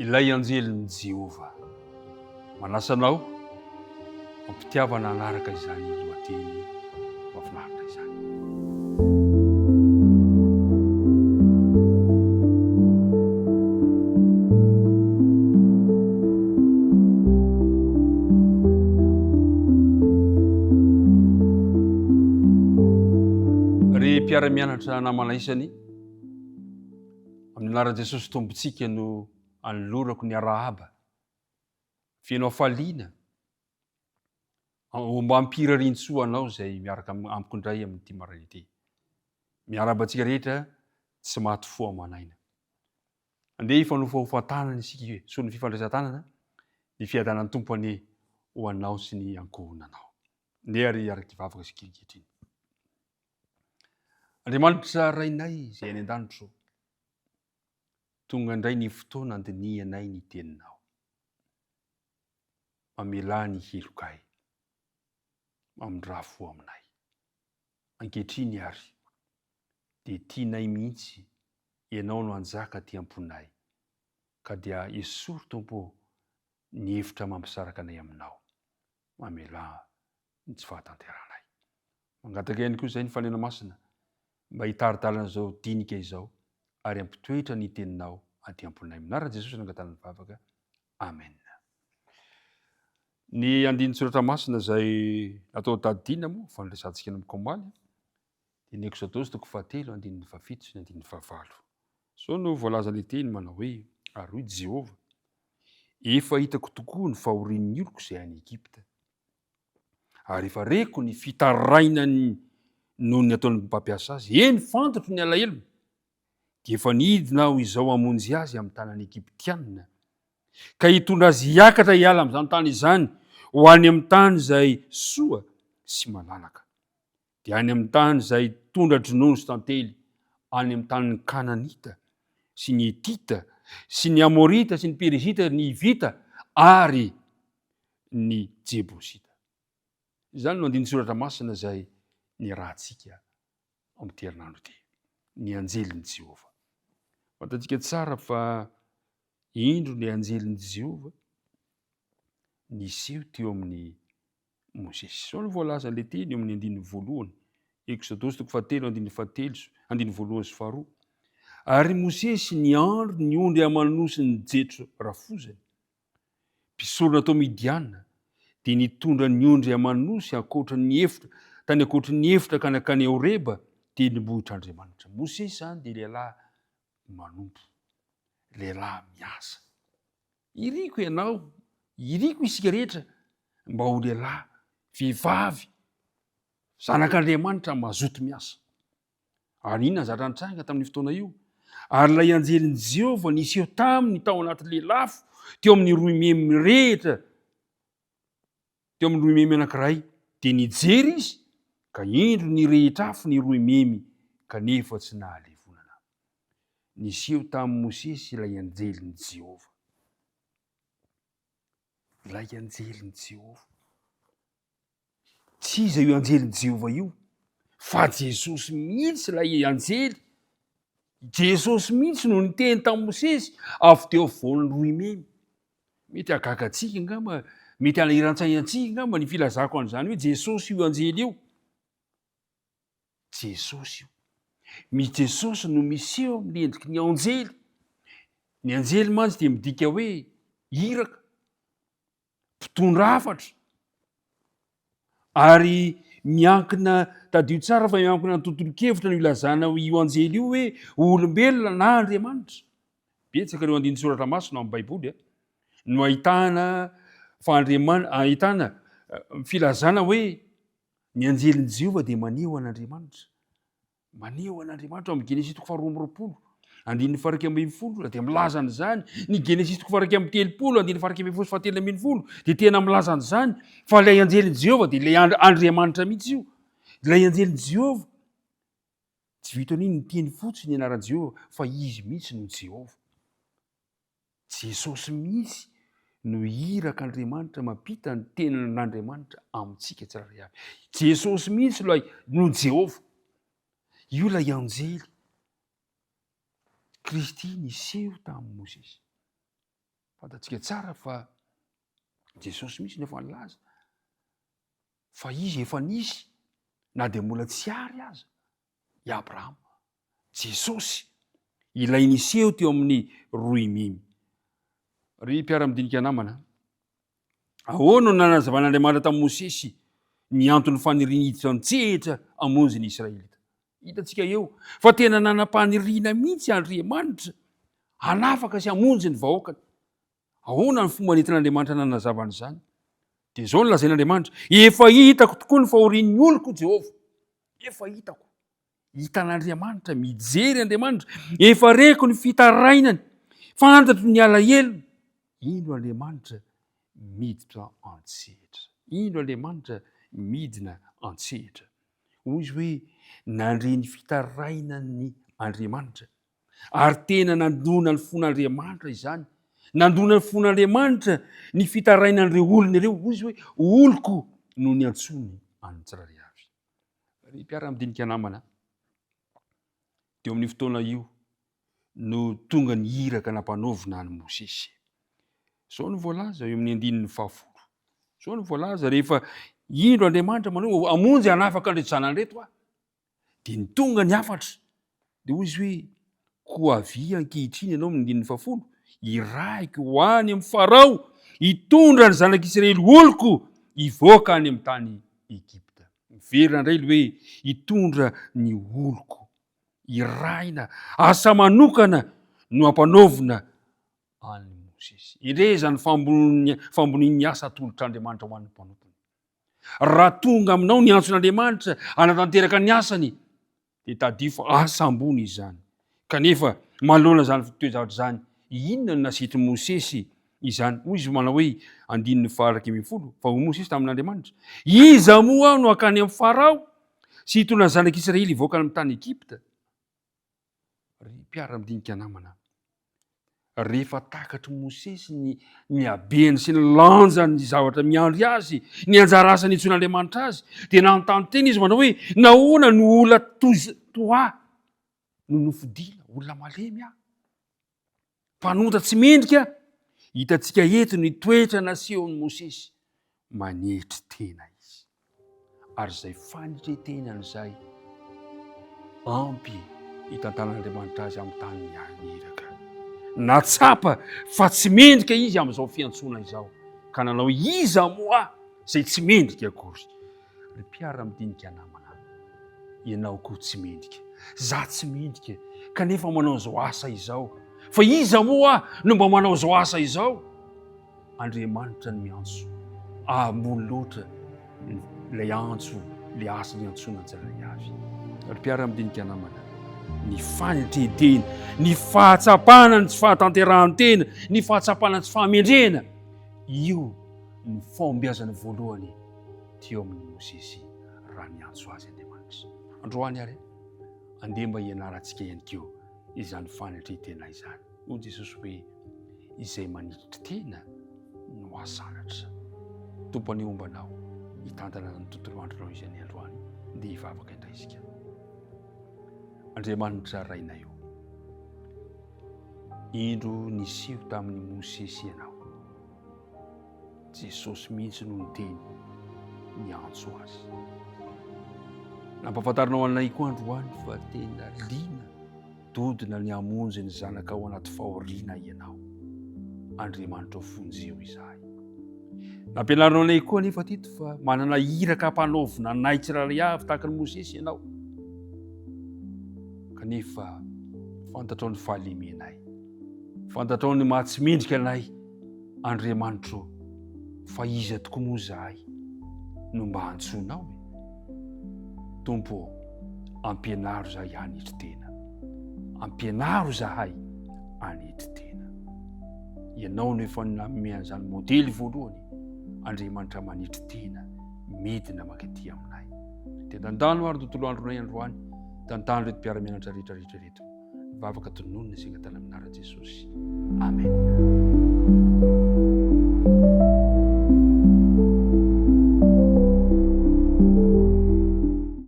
Ilay anjelin'i Jehovah. Manasa anao am-pitiavana hanaraka izany lohateny mahafinaritra izany. Ry mpiara-mianatra namana isany, amin'ny anaran'i Jesosy Tompontsika no anolorako ny arahaba feno hafaliana mba hampirarian-tsoa anao izay miaraka amiko indray amin'ity maraina ity. Miarahaba antsika rehetra tsy maty fo aman'aina. Andeha hifanofahofa-tanana isika solon'ny fifandraisan-tanana, ny fiadanan'ny Tompo anie ho anao sy ny ankohonanao. Ndeha ary hiaraka hivavaka isika ankehitriny. Andriamanitra Rainay izay any an-danitro, tonga indray ny fotoana andinihanay ny teninao. Mamelà ny helokay, mamindrà fo aminay. Ankehitriny àry, dia tianay mihitsy Ianao no hanjaka aty am-ponay, ka dia esory, Tompo ô, ny hevitra mampisaraka anay Aminao. Mamelà ny tsy fahatanterahanay. Mangataka ihany koa izahay ny Fanena Masina mba hitari-dalana izao dinika izao ary hampitoetra ny Teninao aty am-ponay. Amin'ny anaran'i Jesosy no angatahana ny vavaka. Amen. Ny andinin-tsoratra masina izay natao tadidina moa fa niresahantsika nanomboka omaly dia ny Eksodosy toko fahatelo andininy fahafito sy ny andininy fahavalo. Izao no voalazan'ilay teny manao hoe, Ary hoy Jehovah, Efa hitako tokoa ny fahorian'ny oloko izay any Egypta, ary efa reko ny fitarainany noho ny ataon'ny mpampiasa azy, eny, fantatro ny alahelony, dia efa nidina aho izao hamonjy azy amin'ny tanan'ny Egyptiana, ka hitondra azy hiakatra hiala amin'izany tany izany ho any amin'ny tany izay soa sy malalaka, dia any amin'ny tany izay tondra-dronono sy tantely, any amin'ny tanin'ny Kananita sy ny Hitita sy ny Amorita sy ny Perizita, ny Hivita ary ny Jebosita. Izany no andinin-tsoratra masina izay niarahantsika amin'ity herinandro ity, ny anjelin'i Jehovah. Fantatsika tsara fa indro ny anjelin'i Jehovah niseho teo amin'ny Mosesy. Izao no voalazan'ilay teny eo amin'ny andininy voalohany, Eksodosy toko fahatelo andininy fahatelo, andininy voalohany sy faharoa. Ary Mosesy niandry ny ondry aman'osin'i Jetro rafozany, mpisorona tao Midiana, dia nitondra ny ondry aman'osy ankoatra ny efitra, tany ankoatry ny efitra ka nankany Horeba, tendrombohitr'Andriamanitra. Mosesy izany dia lehilahy manompo, lehilahy miasa. Iriko ianao, iriko isika rehetra mba ho lehilahy, vehivavy, zanak'Andriamanitra mazoto miasa. Ary inona ny zavatra nitranga tamin'io fotoana io? Ary ilay anjelin'i Jehovah niseho taminy tao anaty lelafo teo amin'ny roimemy mirehitra, teo amin'ny roimemy anankiray. Dia nijery izy, ka indro nirehitra afo ny roimemy, kanefa tsy nahalevonana. Niseho tamin'i Mosesy ilay anjelin'i Jehovah. Ilay anjelin'i Jehovah. Tsy iza io anjelin'i Jehovah io, fa Jesosy mihitsy ilay anjely. Jesosy mihitsy no niteny tamin'i Mosesy avy teo afovoan'ny roimemy. Mety hahagaga antsika angamba, mety hanahiran-tsaina antsika angamba ny filazako an'izany hoe Jesosy io anjely io. Jesosy io. Mi Jesosy no miseho amin'ny endriky ny anjely. Ny anjely mantsy dia midika hoe iraka. mpitondra hafatra ary miankina, tadidio tsara fa miankina ny tontolon-kevitra no ilazana io anjely io hoe olombelona na Andriamanitra. Betsaka ireo andinin-tsoratra masina ao amin'ny Baiboly a, no ahitana fa Andriamanitra, ahitana eh, filazana hoe ny anjelin'i Jehovah dia maneho an'Andriamanitra. Maneho an'Andriamanitra ao amin'ny Genesisy toko faharoa amby roapolo, andininy faha-iraika ambin'ny folo, dia milaza an'izany. Ny Genesisy toko faha-31, andininy faha-iraika ambin'ny folo sy fahatelo ambin'ny folo, dia tena milaza an'izany fa ilay anjelin'i Jehovah dia ilay Andriamanitra mihitsy io. Ilay anjelin'i Jehovah. Tsy vitan'ny hoe niteny fotsiny ny anaran'i Jehovah fa izy mihitsy no Jehovah. Jesosy mihitsy no irak'Andriamanitra mampita ny tenin'Andriamanitra amintsika tsirairay avy. Jesosy mihitsy ilay no Jehovah. Io ilay anjely. Kristy niseho tamin'i Mosesy. Fantatsika tsara fa Jesosy mihitsy no efa nilaza fa izy efa nisy na dia mbola tsy ary aza i Abrahama. Jesosy, ilay niseho teo amin'ny roimemy. Ry mpiara-midinika namana, ahoana no nanazavan'Andriamanitra tamin'i Mosesy ny anton'ny faniriany hiditra an-tsehatra hamonjy ny Israelita? Hitantsika eo fa tena nanam-paniriana mihitsy Andriamanitra hanafaka sy hamonjy ny vahoakany. Ahoana ny fomba nentin'Andriamanitra nanazava an'izany? Dia izao no lazain'Andriamanitra, Efa hitako tokoa ny fahorian'ny oloko, Jehovah. Efa hitako. Hitan'Andriamanitra, mijery Andriamanitra. Efa reko ny fitarainany. Fantatro ny alahelony. Indro Andriamanitra miditra an-tsehatra. Indro Andriamanitra midina an-tsehatra. Hoy izy hoe, nandre ny fitarainany Andriamanitra. Ary tena nandona ny fon'Andriamanitra izany. Nandona ny fon'Andriamanitra ny fitarainan'ireo olona ireo. Hoy izy hoe, oloko no niantsoany an'ny tsirairay avy. Ry mpiara-midinika namana, teo amin'io fotoana io no tonga ny iraka nampanaovina an'i Mosesy. Izao no voalaza eo amin'ny andininy fahafolo. Izao no voalaza rehefa indro Andriamanitra manao hamonjy hanafaka an'ireto zanany ireto aho. Dia ny tonga ny hafatra. Dia hoy izy hoe, Koa avia ankehitriny ianao amin'ny andininy fahafolo, irahiko ho any amin'i Farao hitondra ny zanak'Israely oloko hivoaka any amin'ny tany Egypta. Miverina indray ilay hoe hitondra ny oloko. Irahina, asa manokana no ampanaovina an'i Mosesy. Endrey izany fambonian'ny asa atolotr'Andriamanitra ho an'ny mpanompony. Raha tonga aminao ny antson'Andriamanitra hanatanteraka ny asany, dia tadidio fa asa ambony izany. Kanefa, manoloana izany toe-javatra izany, inona no nasetrin'i Mosesy izany? Hoy izy manao hoe, andininy faha-11, fa hoy Mosesy tamin'Andriamanitra, Iza moa aho no hankany amin'i Farao sy hitondra ny zanak'Israely hivoaka any amin'ny tany Egypta? Ry mpiara-midinika namana, rehefa takatr'i Mosesy ny ny habeny sy ny lanjan'ny zavatra miandry azy, ny anjara asa niantsoan'Andriamanitra azy, dia nanontany tena izy manao hoe, nahoana no olona toy toa ahy no nofidina, olona malemy aho, mpanota tsy mendrika. Hitantsika eto ny toetra nasehon'i Mosesy, manetry tena izy. Ary izay fanetren-tenany izay ampy hitantanan'Andriamanitra azy amin'ny tany iraka. Nahatsapa fa tsy mendrika izy amin'izao fiantsoana izao, ka nanao iza moa izay tsy mendrika akory. Ry mpiara-midinika namana, ianao koa tsy mendrika, za tsy mendrika, kanefa manao izao asa izao. Fa iza moa no mba manao izao asa izao? Andriamanitra no miantso. Ambony loatra ilay antso, ilay asa niantsoana ny tsirairay avy. Ry mpiara-midinika namana, ny fanetren-tena, ny fahatsapana ny tsy fahatanterahan-tena, ny fahatsapana ny tsy fahamendrehana, io no fahombiazana voalohany teo amin'i Mosesy raha niantso azy Andriamanitra. Androany ary, andeha mba hianarantsika ihany koa izany fanetren-tena izany. Hoy Jesosy hoe, izay manitry tena no hasanatra. Tompo anie homba anao, hitantana ny tontolo andronao izy any androany, dia hivavaka indray isika. Andriamanitra Rainay o, indro niseho tamin'i Mosesy ianao. Jesosy mihitsy no niteny, niantso azy. Nampahafantarinao anay koa androany fa tena liana Dodona ny hamonjy ny zanakao anaty fahoriana Ianao. Andriamanitra o vonjeo izahay. Nampianarinao anay koa anefa teto fa manana iraka ampanaovina anay tsirairay avy tahaka ny Mosesy Ianao. Kanefa fantatrao ny fahalemenay. Fantatrao ny maha tsy mendrika anay. Andriamanitro ô, fa iza tokoa moa izahay no mba antsoinao e? Tompo ô, ampianaro izahay hanetry tena. Ampianaro izahay hanetry tena. Ianao no efa nanome an'izany modely voalohany, Andriamanitra manetry tena, midina mankaty aminay. Dia tantano ary tontolo andronay androany, tantano ireto mpiara-mianatra rehetra rehetra ireto. Vavaka tononina sy angatahana amin'ny anaran'i Jesosy. Amen.